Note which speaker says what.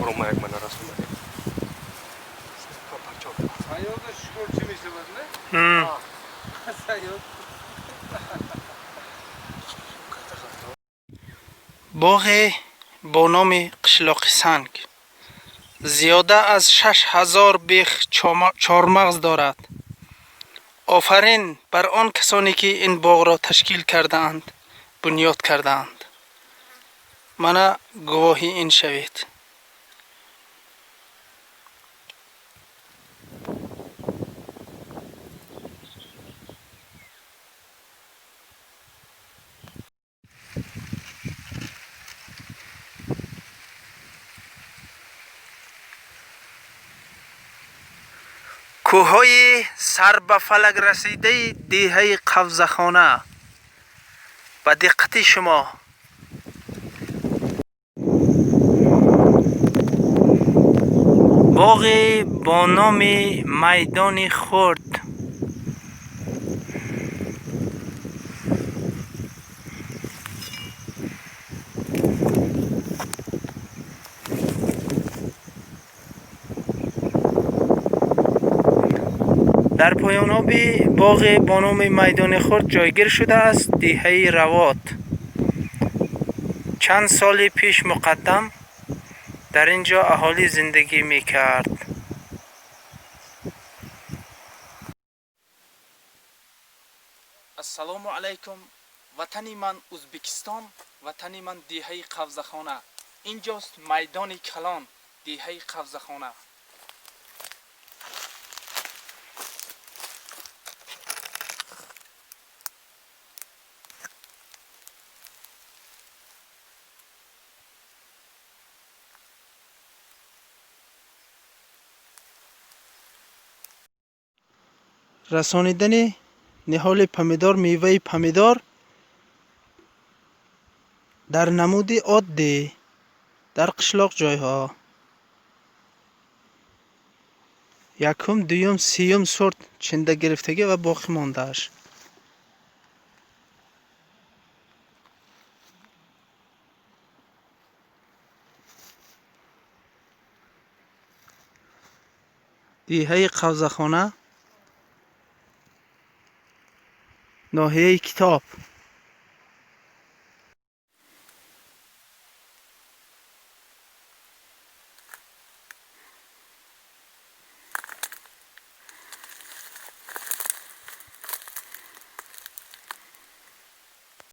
Speaker 1: Борома як мана расонда.
Speaker 2: Боғе бо номи қишлоқи санг зиёда аз 6000 бех чормағз дорад. Офарин бар он касоне ки ин боғро ташкил кардаанд, бунёд кардаанд. Мана гувоҳи ин шавед. Кӯҳҳои сар ба фалак расидаи деҳаи Қавзахона ба диққати шумо. Боғе бо номи майдони хурд. Дар поёноби боғе бо номи майдони хурд ҷойгир шудааст деҳаи Равот. Чанд соли пеш муқаддам дар ин ҷо аҳолӣ зиндагӣ мекард. Ассалому алайкум. Ватани ман Ӯзбекистон, ватани ман деҳаи Қавзахона. Инҷост майдони калон деҳаи Қавзахона. Расонидани ниҳоли помидор, меваи помидор дар намуди оддӣ дар қишлоқ ҷойҳо. Якум, дуюм, сеюм сорт чинда гирифтагӣ ва боқӣ мондааш. Деҳаи Қавзахона, ноҳияи Китоб.